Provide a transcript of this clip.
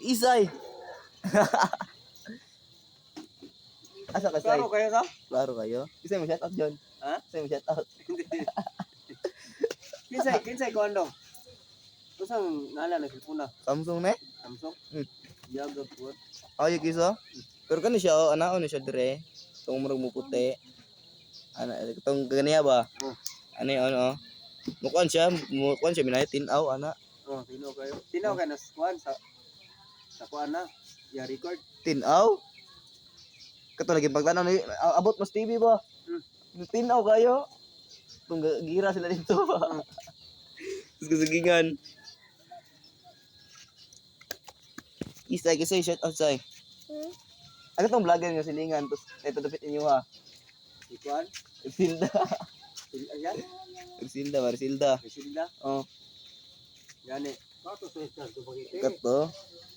Isay. Asa ka, Say? Klaro kayo sa? Klaro kayo. Isay mo shout out, John. Ha? Isay mo shout out. Kinsay, kinsay ko andong. Usang ngalan na cellphone na? Samsung na eh. Samsung. Yaga po. Ay, kisa. Pero kani siya, oh, anaon ni siya dire. Itong murag mo puti. Ana, itong ganiya ba? Oh. Ano yun, oh. Mukuan siya, minay tinaw, ana. Oh, tinaw kayo. Tinaw kayo na kuan sa kuan na. Ya record. Tinaw? Kato lagi pagtanaw ni abot mas TV ba? Tinaw kayo. Itong gira sila dito ba? Tapos kasagingan. Isay kasi shout out say. Ano tong vlogger nga silingan tapos ito dapit inyo ha. Si kuan. Silda. Ayan. Silda, Marisilda. Silda. Oh, Gani. Kato sa isda do bagay. kato.